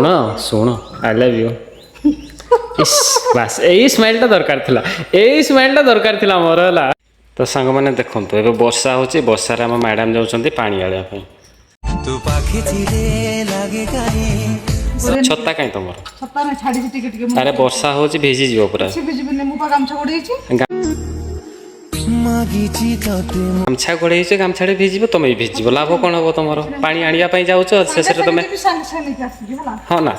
ଶୁଣ ଶୁଣ, I love you. ଇସ୍, ବାସ୍, ଏଇ ସ୍ମାଇଲ୍ଟା ଦରକାର ଥିଲା, ଏଇ ସ୍ମାଇଲ୍ଟା ଦରକାର ଥିଲା ମୋର, ହେଲା। ତ ସାଙ୍ଗମାନେ, ଦେଖନ୍ତୁ, ଏବେ ବର୍ଷା ହେଉଛି। ବର୍ଷାରେ ଆମ ମ୍ୟାଡ଼ାମ୍ ଯାଉଛନ୍ତି ପାଣି ଆଣିବା ପାଇଁ। ତୁ ପାଖେ ଥିଲେ ଲାଗେ କାହିଁ ଛତା କାହିଁ ତମର? ଛତା ନାଇଁ, ଛାଡିଛି ଟିକେ ଟିକେ ମୁଁ। ଆରେ, ବର୍ଷା ହେଉଛି, ଭିଜିଯିବ ପୁରା। କିଛି ଭିଜିବିନି, ମୁଁ ପା ଗାମୁଛା ଘୋଡେଇଛି। ମାଗିଛି ତତେ। ଗାମଛା ଘୋଡ଼େଇଛ, ଗାମଛାରେ ଭିଜିବ, ତମେ ବି ଭିଜିଯିବ, ଲାଭ କ'ଣ ହବ ତମର? ପାଣି ଆଣିବା ପାଇଁ ଯାଉଛ, ଶେଷରେ ତମେ ଯିବି, ସାଙ୍ଗେ ସାଙ୍ଗେ ନେଇକି ଆସିବି, ହେଲା। ହଁ ନା,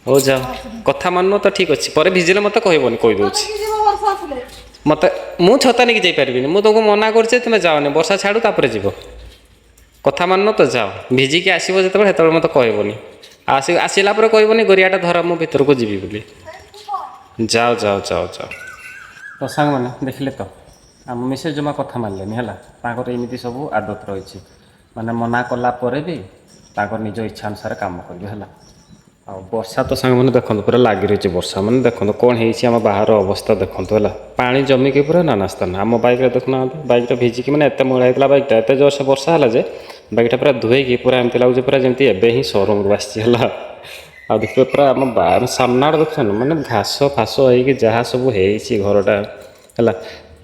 ହଉ ଯାଅ। କଥା ମାନୁନ ତ, ଠିକ୍ ଅଛି। ପରେ ଭିଜିଲେ ମୋତେ କହିବନି, କହିଦେଉଛି। ନେଇକି ଯିବ ବର୍ଷା ଆସିଲେ। ମୋତେ ମୁଁ ଛତା ନେଇକି ଯାଇପାରିବିନି। ମୁଁ ତମକୁ ମନା କରୁଛି, ତୁମେ ଯାଅନି। ବର୍ଷା ଛାଡ଼ୁ, ତାପରେ ଯିବ। କଥା ମାନୁନ ତ, ଯାଅ। ଭିଜିକି ଆସିବ ଯେତେବେଳେ, ସେତେବେଳେ ମୋତେ କହିବନି। ଆସିଲା ପରେ କହିବନି, ଗରିଆଟା ଧର, ମୁଁ ଭିତରକୁ ଯିବି ବୋଲି। ଯାଅ ଯାଅ ଯାଅ ଯାଅ। ତ ସାଙ୍ଗମାନେ, ଦେଖିଲେ ତ, ଆମ ମିସେସ୍ ଜମା କଥା ମାନିଲେନି, ହେଲା। ତାଙ୍କର ଏମିତି ସବୁ ଆଦତ ରହିଛି, ମାନେ ମନା କଲା ପରେ ବି ତାଙ୍କର ନିଜ ଇଚ୍ଛା ଅନୁସାରେ କାମ କରିବେ, ହେଲା। ଆଉ ବର୍ଷା ତ ସାଙ୍ଗମାନେ ଦେଖନ୍ତୁ, ପୁରା ଲାଗି ରହିଛି ବର୍ଷା। ମାନେ ଦେଖନ୍ତୁ କ'ଣ ହେଇଛି ଆମ ବାହାର ଅବସ୍ଥା, ଦେଖନ୍ତୁ, ହେଲା। ପାଣି ଜମିକି ପୁରା ନାନା ସ୍ଥାନ। ଆମ ବାଇକ୍ରେ ଦେଖୁନାହାନ୍ତି, ବାଇକ୍ଟା ଭିଜିକି ମାନେ ଏତେ ମଇଳା ହେଇଥିଲା ବାଇକ୍ଟା। ଏତେ ଜୋରସେ ବର୍ଷା ହେଲା ଯେ ବାଇକ୍ଟା ପୁରା ଧୋଇକି ପୁରା ଏମିତି ଲାଗୁଛି, ପୁରା ଯେମିତି ଏବେ ହିଁ ସୋରୁମ୍ରୁ ଆସିଛି, ହେଲା। ଆଉ ଦେଖିବେ, ପୁରା ଆମ ସାମ୍ନାଟା ଦେଖୁଛନ୍ତି, ମାନେ ଘାସ ଫାସ ହେଇକି ଯାହା ସବୁ ହେଇଛି ଘରଟା, ହେଲା।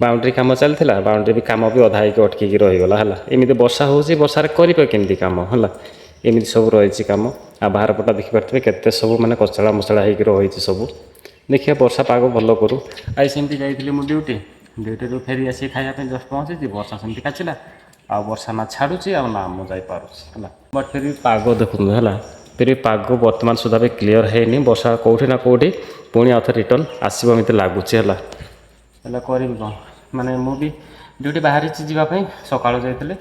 ବାଉଣ୍ଡ୍ରି କାମ ଚାଲିଥିଲା, ବାଉଣ୍ଡ୍ରି ବି କାମ ବି ଅଧା ହେଇକି ଅଟକିକି ରହିଗଲା, ହେଲା। ଏମିତି ବର୍ଷା ହେଉଛି, ବର୍ଷାରେ କରିବେ କେମିତି କାମ, ହେଲା? ଏମିତି ସବୁ ରହିଛି କାମ। ଆଉ ବାହାର ପଟା ଦେଖିପାରୁଥିବେ, କେତେ ସବୁ ମାନେ କଚଳା ମଚଳା ହେଇକି ରହିଛି ସବୁ। ଦେଖିବା, ବର୍ଷା ପାଗ ଭଲ କରୁ। ଆଜି ସେମିତି ଯାଇଥିଲି ମୁଁ ଡ୍ୟୁଟି। ଡ୍ୟୁଟିରୁ ଫେରି ଆସି ଖାଇବା ପାଇଁ ଜଷ୍ଟ ପହଞ୍ଚିଛି, ବର୍ଷା ସେମିତି କାଚିଲା। ଆଉ ବର୍ଷା ନା ଛାଡ଼ୁଛି, ଆଉ ନା ମୁଁ ଯାଇପାରୁଛି, ହେଲା। ବଟ୍ ଫିର୍ ବି ପାଗ ଦେଖନ୍ତୁ, ହେଲା। ଫିର୍ ବି ପାଗ ବର୍ତ୍ତମାନ ସୁଦ୍ଧା ବି କ୍ଲିଅର୍ ହେଇନି। ବର୍ଷା କେଉଁଠି ନା କେଉଁଠି ପୁଣି ଆଉ ଥରେ ରିଟର୍ଣ୍ଣ ଆସିବ ଏମିତି ଲାଗୁଛି, ହେଲା। ହେଲେ କରିବି କ'ଣ? ମାନେ ମୁଁ ବି ଡ୍ୟୁଟି ବାହାରିଛି ଯିବା ପାଇଁ। ସକାଳୁ ଯାଇଥିଲି,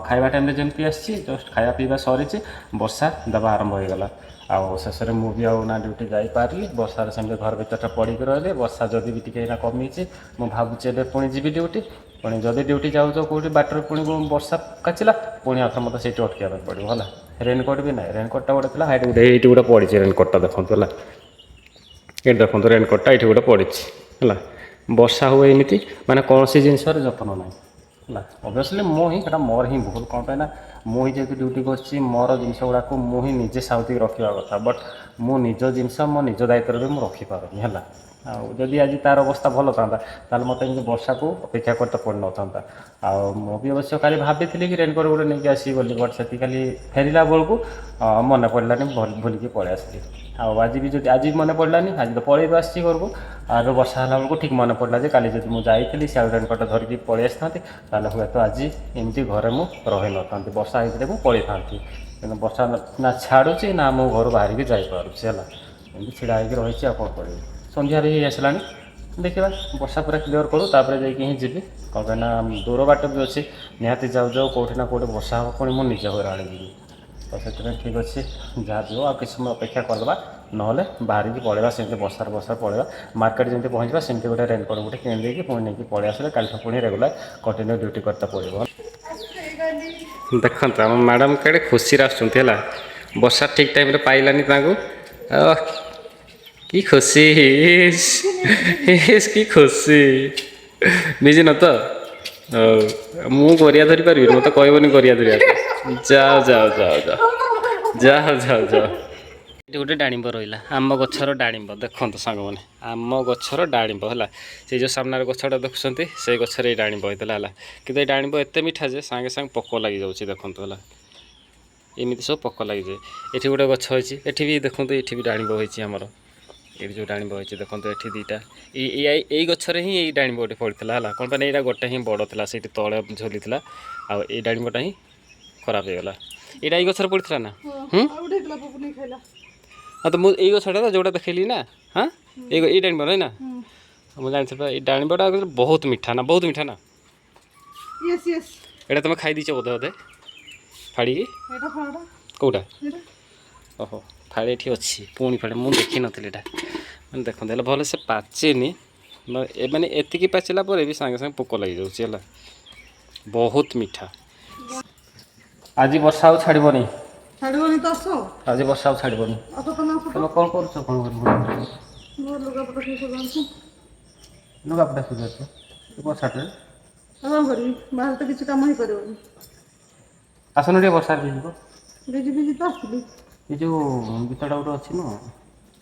ଖାଇବା ଟାଇମ୍ରେ ଯେମିତି ଆସିଛି, ଜଷ୍ଟ ଖାଇବା ପିଇବା ସରିଛି, ବର୍ଷା ଦେବା ଆରମ୍ଭ ହୋଇଗଲା। ଆଉ ଶେଷରେ ମୁଁ ବି ଆଉ ନା ଡ୍ୟୁଟି ଯାଇପାରିଲି, ବର୍ଷାରେ ସେମିତି ଘର ଭିତରଟା ପଡ଼ିକି ରହିଲି। ବର୍ଷା ଯଦି ବି ଟିକେ ଏଇନା କମିଛି, ମୁଁ ଭାବୁଛି ଏବେ ପୁଣି ଯିବି ଡ୍ୟୁଟି। ପୁଣି ଯଦି ଡ୍ୟୁଟି ଯାଉଛ, କେଉଁଠି ବାଟରେ ପୁଣି ବର୍ଷା କାଚିଲା, ପୁଣି ଆଉ ଥରେ ମୋତେ ସେଇଠି ଅଟକିବା ପାଇଁ ପଡ଼ିବ, ହେଲା। ରେନକୋଟ୍ ବି ନାହିଁ। ରେନକୋଟ୍ଟା ଗୋଟେ ଥିଲା, ହାଇଟ୍ ଗୋଟେ ଏଇଠି ଗୋଟେ ପଡ଼ିଛି। ରେନକୋଟ୍ଟା ଦେଖନ୍ତୁ, ହେଲା। ଏଇଠି ଦେଖନ୍ତୁ, ରେନକୋଟ୍ଟା ଏଇଠି ଗୋଟେ ପଡ଼ିଛି, ହେଲା। ବର୍ଷା ହୁଏ ଏମିତି, ମାନେ କୌଣସି ଜିନିଷର ଯତ୍ନ ନାହିଁ, ହେଲା। ଅବଭିୟସଲି ମୁଁ ହିଁ, ସେଟା ମୋର ହିଁ ଭୁଲ। କ'ଣ ପାଇଁ ନା ମୁଁ ହିଁ ଯେହେତୁ ଡ୍ୟୁଟି କରୁଛି, ମୋର ଜିନିଷ ଗୁଡ଼ାକୁ ମୁଁ ହିଁ ନିଜେ ସାଉତିକି ରଖିବା କଥା। ବଟ୍ ମୁଁ ନିଜ ଜିନିଷ ମୋ ନିଜ ଦାୟିତ୍ୱରେ ବି ମୁଁ ରଖିପାରୁନି, ହେଲା। ଆଉ ଯଦି ଆଜି ତାର ଅବସ୍ଥା ଭଲ ଥାନ୍ତା, ତାହେଲେ ମୋତେ ଏମିତି ବର୍ଷାକୁ ଅପେକ୍ଷା କରିତେ ପଡ଼ିନଥାନ୍ତା। ଆଉ ମୁଁ ବି ଅବଶ୍ୟ କାଲି ଭାବିଥିଲି କି ରେନକୋଟ୍ ଗୋଟେ ନେଇକି ଆସିବି ବୋଲି, ବଟ୍ ସେଠି ଖାଲି ଫେରିଲା ବେଳକୁ ମନେ ପଡ଼ିଲାନି, ଭୁଲିକି ପଳେଇ ଆସିଲି। ଆଉ ଆଜି ବି ଯଦି ଆଜି ବି ମନେ ପଡ଼ିଲାନି, ଆଜି ତ ପଳେଇ ଆସିଛି ଘରକୁ। ଆଉ ଏବେ ବର୍ଷା ହେଲା ବେଳକୁ ଠିକ୍ ମନେ ପଡ଼ିଲା ଯେ କାଲି ଯଦି ମୁଁ ଯାଇଥିଲି, ସେ ଆଉ ରେନକୋଟ୍ ଧରିକି ପଳେଇ ଆସିଥାନ୍ତି, ତାହେଲେ ହୁଏତ ଆଜି ଏମିତି ଘରେ ମୁଁ ରହିନଥାନ୍ତି। ବର୍ଷା ହେଇଥିଲେ ମୁଁ ପଳେଇଥାନ୍ତି। କିନ୍ତୁ ବର୍ଷା ନା ଛାଡ଼ୁଛି, ନା ମୁଁ ଘରୁ ବାହାରିକି ଯାଇପାରୁଛି, ହେଲା। ଏମିତି ଛିଡ଼ା ହେଇକି ରହିଛି, ଆଉ କ'ଣ କରିବି? ସନ୍ଧ୍ୟା ବି ହେଇ ଆସିଲାଣି। ଦେଖିବା, ବର୍ଷା ପୁରା କ୍ଲିଅର୍ କରୁ, ତାପରେ ଯାଇକି ହିଁ ଯିବି। କ'ଣ ପାଇଁ ନା ଦୂର ବାଟ ବି ଅଛି। ନିହାତି ଯାଉ ଯାଉ କେଉଁଠି ନା କେଉଁଠି ବର୍ଷା ହେବ, ପୁଣି ମୁଁ ନିଜେ ହଇରାଣ ଯିବି। ତ ସେଥିପାଇଁ ଠିକ୍ ଅଛି, ଯାହା ଯିବ, ଆଉ କିଛି ସମୟ ଅପେକ୍ଷା କରିଦେବା, ନହେଲେ ବାହାରିକି ପଳେଇବା ସେମିତି। ବର୍ଷାରେ ବର୍ଷାରେ ପଳେଇବା। ମାର୍କେଟ ଯେମିତି ପହଞ୍ଚିବା, ସେମିତି ଗୋଟେ ରେନକୋଟ୍ ଗୋଟେ କିଣି ଦେଇକି ପୁଣି ନେଇକି ପଳେଇ ଆସିଲେ, କାଲିଠୁ ପୁଣି ରେଗୁଲାର କଣ୍ଟିନ୍ୟୁ ଡ୍ୟୁଟି କରତେ ପଡ଼ିବ। ଦେଖନ୍ତୁ, ଆମ ମ୍ୟାଡ଼ାମ୍ କେଡ଼େ ଖୁସିରେ ଆସୁଛନ୍ତି, ହେଲା। ବର୍ଷା ଠିକ୍ ଟାଇମ୍ରେ ପାଇଲାନି ତାଙ୍କୁ। ଆଃ, କି ଖୁସି ଇସ୍, ଇସ୍, କି ଖୁସି! ଭିଜିନ ତ? ହଉ, ମୁଁ ଗରିଆ ଧରି ପାରିବିନି, ମୋତେ କହିବନି ଗରିଆ ଧରିବାକୁ। ଯାଅ ଯାଅ ଯାଅ ଯାଅ ଯାଅ ଯାଅ ଯାଅ। ଏଠି ଗୋଟେ ଡାଳିମ୍ବ ରହିଲା, ଆମ ଗଛର ଡାଳିମ୍ବ। ଦେଖନ୍ତୁ ସାଙ୍ଗମାନେ, ଆମ ଗଛର ଡାଳିମ୍ବ, ହେଲା। ସେଇ ଯେଉଁ ସାମ୍ନାରେ ଗଛଟା ଦେଖୁଛନ୍ତି, ସେଇ ଗଛରେ ଏଇ ଡାଳିମ୍ବ ହେଇଥିଲା, ହେଲା। କିନ୍ତୁ ଏଇ ଡାଳିମ୍ବ ଏତେ ମିଠା ଯେ ସାଙ୍ଗେ ସାଙ୍ଗେ ପୋକ ଲାଗିଯାଉଛି। ଦେଖନ୍ତୁ, ହେଲା, ଏମିତି ସବୁ ପୋକ ଲାଗିଯାଏ। ଏଠି ଗୋଟେ ଗଛ ହେଇଛି, ଏଠି ବି ଦେଖନ୍ତୁ, ଏଠି ବି ଡାଳିମ୍ବ ହେଇଛି ଆମର। ଏଇଠି ଯେଉଁ ଡାଳିମ୍ବ ହେଇଛି ଦେଖନ୍ତୁ, ଏଠି ଦୁଇଟା ଏଇ ଏଇ ଏଇ ଗଛରେ ହିଁ ଏଇ ଡାଳିମ୍ବ ଗୋଟେ ଫଳିଥିଲା, ହେଲା। କ'ଣ ପାଇଁ ନା ଏଇଟା ଗୋଟେ ହିଁ ବଡ଼ ଥିଲା, ସେଇଠି ତଳେ ଝୁଲିଥିଲା। ଆଉ ଏଇ ଡାଳିମ୍ବଟା ହିଁ ଖରାପ ହେଇଗଲା। ଏଇଟା ଏଇ ଗଛରେ ପଡ଼ିଥିଲା ନା? ହୁଁ। ଆଉ ଗୋଟେ ହେଇଥିଲା, ପପୁନି ଖାଇଲା। ହଁ ତ, ମୁଁ ଏଇ ଗଛଟା ତ ଯେଉଁଟା ଦେଖେଇଲି ନା? ହଁ, ଏଇ ଡାଳିମ୍ବ ନାଇଁ ନା? ମୁଁ ଜାଣିଥିଲି ପା, ଏଇ ଡାଳିମ୍ବଟା ବହୁତ ମିଠା ନା, ବହୁତ ମିଠା ନା? ୟେସ୍। ଏଇଟା ତମେ ଖାଇ ଦେଇଛ ବୋଧେ ବୋଧେ ଫାଡ଼ିକି? ଏଇଟା ଫଳଟା। କେଉଁଟା? ଏଇଟା। ଓହୋ, ଫାଳେ ଏଠି ଅଛି, ପୁଣି ଫାଳେ। ମୁଁ ଦେଖିନଥିଲି ଏଇଟା। ମାନେ ଦେଖନ୍ତୁ, ହେଲେ ଭଲ ସେ ପାଚେନି। ମାନେ ଏତିକି ପାଚିଲା ପରେ ବି ସାଙ୍ଗେ ସାଙ୍ଗେ ପୋକ ଲାଗିଯାଉଛି, ହେଲା। ବହୁତ ମିଠା। ଆଜି ବର୍ଷା ଆଉ ଛାଡ଼ିବନି। ଛାଡ଼ିବନି ତ, ଆସ। ଆଜି ବର୍ଷା ଆଉ ଛାଡ଼ିବନି। ଆସ, ତମେ ଆସ। ତମେ କ'ଣ କରୁଛ? କ'ଣ କରିବ? ମୋ ଲୁଗାପଟା ସବୁ ସଜାଡ଼ୁଛି। ଲୁଗାପଟା ସଜାଡ଼ୁଛ ବର୍ଷାରେ? ଆଉ କ'ଣ କରିବି? ବାହାରେ ତ କିଛି କାମ ହେଇପାରିବନି। ଆସନ ଟିକେ, ବର୍ଷାରେ ଭିଜିବ। ଭିଜି ଭିଜି ତ ଆସିଲି। ଏ ଯୋଉ ଗୀତଟା ଗୋଟେ ଅଛି ନୁହଁ?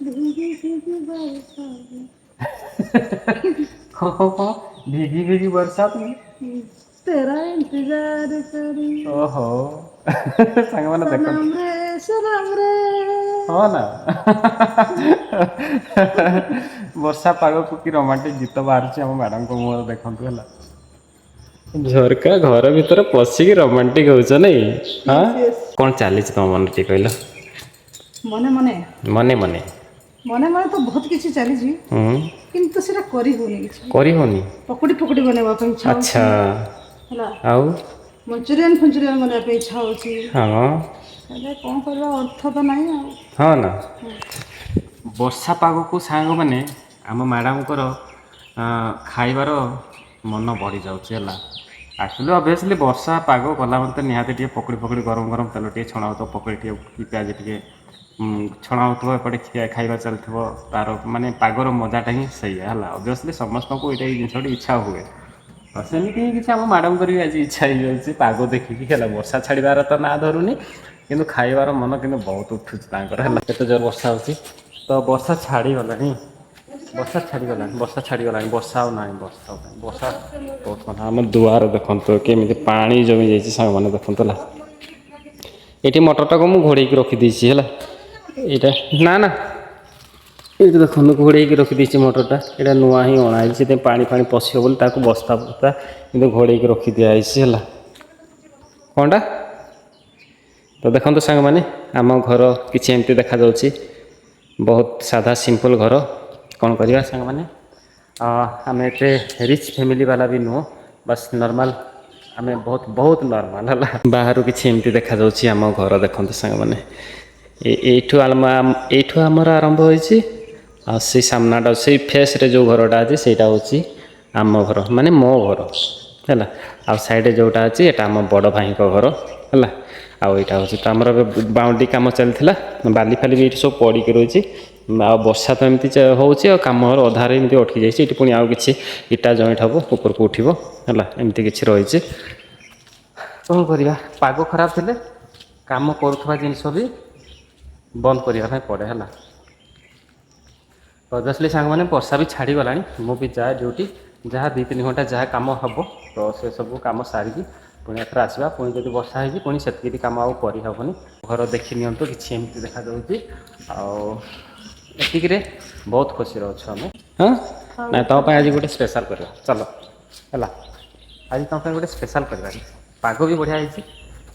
ଭୀଗି ଭୀଗି ବର୍ଷା। କଣ କଣ କଣ ଭୀଗି ଭୀଗି ବର୍ଷା। तेरा इंतजार करी। ଓହୋ, ସାଙ୍ଗମାନେ ଦେଖନ୍ତୁ। सनम रे, सनम रे। ହଁ ନା, ବର୍ଷା ପାଗକୁ କି ରୋମାଣ୍ଟିକ ଗୀତ ବାହାରୁଛି ଆମ ମ୍ୟାଡ଼ାମଙ୍କ ମୁହଁରେ, ଦେଖନ୍ତୁ। ହେଲା, ଝରକା ଘର ଭିତରେ ପଶିକି ରୋମାଣ୍ଟିକ ହଉଛ ନାଇଁ? ହଁ। Yes. କ'ଣ ଚାଲିଛି ତମ ମନରେ, ଟିକେ କହିଲ? ମନେ ମନେ? ମନେ ମନେ। ମନେ ମନେ ତ ବହୁତ କିଛି ଚାଲିଛି, କିନ୍ତୁ ସେଟା କରି ହଉନି କିଛି। କରି ହଉନି? ପକୁଡ଼ି ଫକୁଡ଼ି ବନେଇବା ପାଇଁ ଇଚ୍ଛା ହଉଛି। ହେଲା। ଆଉ? ମଞ୍ଚୁରିଆନ ଫଞ୍ଚୁରିଆନ ବନେଇବା ପାଇଁ ଇଚ୍ଛା ହଉଛି। ହେଲେ କ'ଣ କରିବା, ଅର୍ଥ ତ ନାହିଁ ଆଉ। ହଁ ନା, ବର୍ଷା ପାଗକୁ ସାଙ୍ଗମାନେ ଆମ ମ୍ୟାଡ଼ାମଙ୍କର ଖାଇବାର ମନ ବଢ଼ିଯାଉଛି। ହେଲା, ଆକ୍ଚୁଆଲି ଅବଭିୟସଲି ବର୍ଷା ପାଗ କଲା ମାନେ ତ ନିହାତି ଟିକେ ପକୁଡ଼ି ଫକୁଡ଼ି, ଗରମ ଗରମ ତେଲ ଟିକେ ଛଣା ହେଉଥିବ, ପକୁଡ଼ି ଟିକେ କି ପିଆଜି ଟିକେ ଛଣା ହେଉଥିବ, ଏପଟେ ଖିଆ ଖାଇବା ଚାଲିଥିବ, ତାର ମାନେ ପାଗର ମଜାଟା ହିଁ ସେଇଆ। ହେଲା, ଅବଭିୟସଲି ସମସ୍ତଙ୍କୁ ଏଇଟା ଏଇ ଜିନିଷଟି ଇଚ୍ଛା ହୁଏ। ତ ସେମିତି ହିଁ କିଛି ଆମ ମ୍ୟାଡ଼ାମଙ୍କର ବି ଆଜି ଇଚ୍ଛା ହେଇଯାଉଛି ପାଗ ଦେଖିକି। ହେଲା, ବର୍ଷା ଛାଡ଼ିବାର ତ ନାଁ ଧରୁନି, କିନ୍ତୁ ଖାଇବାର ମନ କିନ୍ତୁ ବହୁତ ଉଠୁଛି ତାଙ୍କର। ହେଲା, କେତେ ଜୋର ବର୍ଷା ହେଉଛି। ତ ବର୍ଷା ଛାଡ଼ିଗଲାଣି, ବର୍ଷା ଛାଡ଼ିଗଲାଣି, ବର୍ଷା ଛାଡ଼ିଗଲାଣି, ବର୍ଷା ଆଉ ନାହିଁ, ବର୍ଷା ଆଉ ନାହିଁ। ବର୍ଷା ବହୁତ କଥା। ଆମ ଦୁଆର ଦେଖନ୍ତୁ, କେମିତି ପାଣି ଜମି ଯାଇଛି ସାଙ୍ଗମାନେ, ଦେଖନ୍ତୁ। ହେଲା, ଏଇଠି ମଟରଟାକୁ ମୁଁ ଘୋଡ଼େଇକି ରଖିଦେଇଛି। ହେଲା, ଏଇଟା ନା ନା, ଏଇଠି ଦେଖନ୍ତୁ, ଘୋଡ଼େଇକି ରଖିଦେଇଛି ମଟରଟା। ଏଇଟା ନୂଆ ହିଁ ଅଣା ହେଇଛି, ସେଥିପାଇଁ ପାଣି ଫାଣି ପଶିବ ବୋଲି ତାକୁ ବସ୍ତା ବସ୍ତା କିନ୍ତୁ ଘୋଡ଼େଇକି ରଖିଦିଆହେଇଛି। ହେଲା, କ'ଣଟା? ତ ଦେଖନ୍ତୁ ସାଙ୍ଗମାନେ, ଆମ ଘର କିଛି ଏମିତି ଦେଖାଯାଉଛି। ବହୁତ ସାଧା ସିମ୍ପଲ୍ ଘର। କ'ଣ କରିବା ସାଙ୍ଗମାନେ, ଆମେ ଏତେ ରିଚ୍ ଫ୍ୟାମିଲି ବାଲା ବି ନୁହଁ, ବାସ୍ ନର୍ମାଲ୍, ଆମେ ବହୁତ ବହୁତ ନର୍ମାଲ୍। ହେଲା, ବାହାରୁ କିଛି ଏମିତି ଦେଖାଯାଉଛି ଆମ ଘର, ଦେଖନ୍ତୁ ସାଙ୍ଗମାନେ। ଏଇଠୁ ଆମର ଆରମ୍ଭ ହୋଇଛି, ଆଉ ସେଇ ସାମ୍ନାଟା, ସେଇ ଫେସ୍ରେ ଯେଉଁ ଘରଟା ଅଛି, ସେଇଟା ହେଉଛି ଆମ ଘର, ମାନେ ମୋ ଘର। ହେଲା, ଆଉ ସାଇଡ଼ରେ ଯେଉଁଟା ଅଛି, ଏଇଟା ଆମ ବଡ଼ ଭାଇଙ୍କ ଘର। ହେଲା, ଆଉ ଏଇଟା ହେଉଛି ତ ଆମର ଏବେ ବାଉଣ୍ଡ୍ରି କାମ ଚାଲିଥିଲା, ବାଲି ଫାଲି ବି ଏଇଠି ସବୁ ପଡ଼ିକି ରହିଛି। ଆଉ ବର୍ଷା ତ ଏମିତି ହେଉଛି, ଆଉ କାମ ଅଧାରେ ଏମିତି ଅଟକି ଯାଇଛି। ଏଇଠି ପୁଣି ଆଉ କିଛି ଇଟା ଜଏଣ୍ଟ ହେବ, ଉପରକୁ ଉଠିବ। ହେଲା, ଏମିତି କିଛି ରହିଛି। କ'ଣ କରିବା, ପାଗ ଖରାପ ଥିଲେ କାମ କରୁଥିବା ଜିନିଷ ବି ବନ୍ଦ କରିବା ପାଇଁ ପଡ଼େ। ହେଲା, ଅବଭିୟସଲି ସାଙ୍ଗମାନେ, ବର୍ଷା ବି ଛାଡ଼ିଗଲାଣି। ମୁଁ ବି ଯାଏ ଡ୍ୟୁଟି, ଯାହା 2-3 ଘଣ୍ଟା ଯାହା କାମ ହେବ, ତ ସେସବୁ କାମ ସାରିକି ପୁଣି ଏଥର ଆସିବା। ପୁଣି ଯଦି ବର୍ଷା ହେଇଛି, ପୁଣି ସେତିକି ବି କାମ ଆଉ କରିହେବନି। ଘର ଦେଖି ନିଅନ୍ତୁ, କିଛି ଏମିତି ଦେଖାଯାଉଛି। ଆଉ ଏତିକିରେ ବହୁତ ଖୁସିରେ ଅଛୁ ଆମେ। ହଁ, ନାଇଁ, ତମ ପାଇଁ ଆଜି ଗୋଟେ ସ୍ପେଶାଲ୍ କରିବା, ଚାଲ। ହେଲା, ଆଜି ତମ ପାଇଁ ଗୋଟେ ସ୍ପେଶାଲ୍ କରିବା। ପାଗ ବି ବଢ଼ିଆ ହେଇଛି,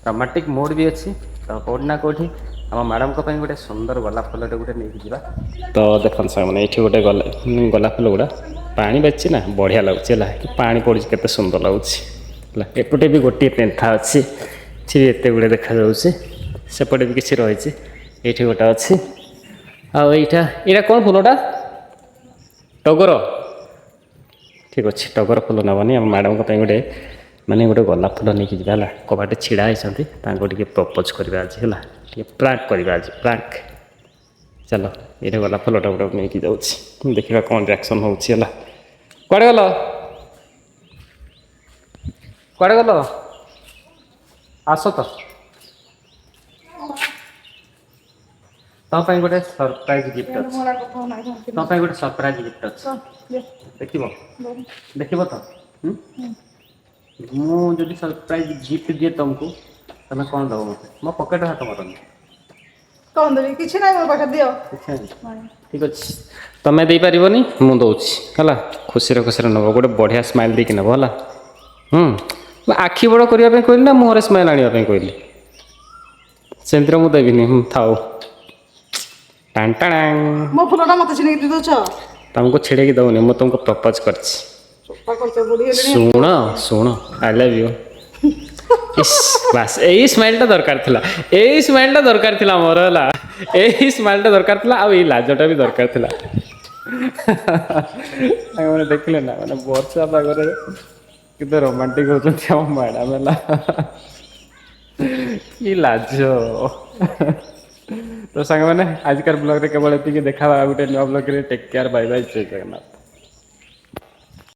ରୋମାଣ୍ଟିକ୍ ମୁଡ଼୍ ବି ଅଛି, ତ କେଉଁଠି ନା କେଉଁଠି ଆମ ମ୍ୟାଡ଼ାମଙ୍କ ପାଇଁ ଗୋଟେ ସୁନ୍ଦର ଗୋଲାପ ଫୁଲଟେ ଗୋଟେ ନେଇକି ଯିବା। ତ ଦେଖନ୍ତୁ ସାଙ୍ଗମାନେ, ଏଇଠି ଗୋଟେ ଗଲା ଗୋଲାପ ଫୁଲ ଗୁଡ଼ା ପାଣି ବାଜିଛି ନା, ବଢ଼ିଆ ଲାଗୁଛି। ହେଲା କି, ପାଣି ପଡ଼ିଛି, କେତେ ସୁନ୍ଦର ଲାଗୁଛି। ହେଲା, ଏପଟେ ବି ଗୋଟିଏ ପେନ୍ଥା ଅଛି, ଏଠି ବି ଏତେ ଗୁଡ଼ିଏ ଦେଖାଯାଉଛି। ସେପଟେ ବି କିଛି ରହିଛି, ଏଇଠି ଗୋଟେ ଅଛି। ଆଉ ଏଇଟା କ'ଣ ଫୁଲଟା? ଟଗର। ଠିକ୍ ଅଛି, ଟଗର ଫୁଲ ନେବାନି, ଆମ ମ୍ୟାଡ଼ାମଙ୍କ ପାଇଁ ଗୋଟେ ମାନେ ଗୋଟେ ଗୋଲାପ ଫୁଲ ନେଇକି ଯିବା। ହେଲା, କବାଟେ ଛିଡ଼ା ହେଇଛନ୍ତି, ତାଙ୍କୁ ଟିକେ ପ୍ରପୋଜ୍ କରିବା ଆଜି। ହେଲା, ଟିକେ ପ୍ରାଙ୍କ କରିବା ଆଜି, ପ୍ରାଙ୍କ। ଚାଲ, ଏଇଟା ଗୋଲାପ ଫୁଲଟା ଗୋଟେ ନେଇକି ଯାଉଛି, ଦେଖିବା କ'ଣ ରିଆକ୍ସନ୍ ହେଉଛି। ହେଲା, କୁଆଡ଼େ ଗଲ? କୁଆଡ଼େ ଗଲ? ଆସ ତ, ତମ ପାଇଁ ଗୋଟେ ସରପ୍ରାଇଜ୍ ଗିଫ୍ଟ ଅଛି। ମୋରା କଥା ନାହିଁ। ତମ ପାଇଁ ଗୋଟେ ସରପ୍ରାଇଜ୍ ଗିଫ୍ଟ ଅଛି, ଦେଖିବ? ଦେଖିବ ତ? ହୁଁ? ମୁଁ ଯଦି ସରପ୍ରାଇଜ୍ ଗିଫ୍ଟ ଦିଏ ତମକୁ, ତମେ କ'ଣ ଦେବ ମୋତେ? ମୋ ପକେଟରେ ହାତ ମାରନି। କ'ଣ ଦେବି? କିଛି ନାହିଁ ମୋ ପାଖରେ, ଦିଅ। କିଛି ନାହିଁ? ଠିକ୍ ଅଛି, ତମେ ଦେଇପାରିବନି, ମୁଁ ଦେଉଛି। ହେଲା, ଖୁସିରେ ଖୁସିରେ ନେବ, ଗୋଟେ ବଢ଼ିଆ ସ୍ମାଇଲ୍ ଦେଇକି ନେବ। ହେଲା, ମୁଁ ଆଖି ବଡ଼ କରିବା ପାଇଁ କହିଲି ନା ମୁହଁରେ ସ୍ମାଇଲ୍ ଆଣିବା ପାଇଁ କହିଲି? ସେମିତିରେ ମୁଁ ଦେବିନି। ଥାଉ। ଟାଣ ଟାଣ। ମୋ ଫୁଲଟା ମତେ ଛିଣ୍ଡେଇକି ଦେଇ ଦଉଛ? ତମକୁ ଛିଡ଼େଇକି ଦେଉନି, ମୁଁ ତମକୁ ପ୍ରପୋଜ୍ କରିଛି। ଚୋପା କରୁଛ, ବୁଢ଼ୀ ହେଲିଣି। ଶୁଣ ଶୁଣ, I love you. ଇସ୍, ବାସ୍, ଏଇ ସ୍ମାଇଲ୍ଟା ଦରକାର ଥିଲା, ଏଇ ସ୍ମାଇଲ୍ଟା ଦରକାର ଥିଲା ମୋର। ହେଲା, ଏଇ ସ୍ମାଇଲ୍ଟା ଦରକାର ଥିଲା, ଆଉ ଏଇ ଲାଜଟା ବି ଦରକାର ଥିଲା। ସାଙ୍ଗମାନେ, ଦେଖିଲେ ନା, ମାନେ ବର୍ଷା ପାଗରେ କେତେ ରୋମାଣ୍ଟିକ୍ ହେଉଛନ୍ତି ଆମ ମ୍ୟାଡ଼ାମ୍। ହେଲା, କି ଲାଜ। ତ ସାଙ୍ଗମାନେ, ଆଜିକାର ବ୍ଲଗ୍ରେ କେବଳ ଏତିକି। ଦେଖା ଆଉ ଗୋଟେ ନୂଆ ବ୍ଲଗ୍ରେ। ଟେକ୍ କେୟାର, ବାଇ ବାଇ, ଜୟ ଜଗନ୍ନାଥ।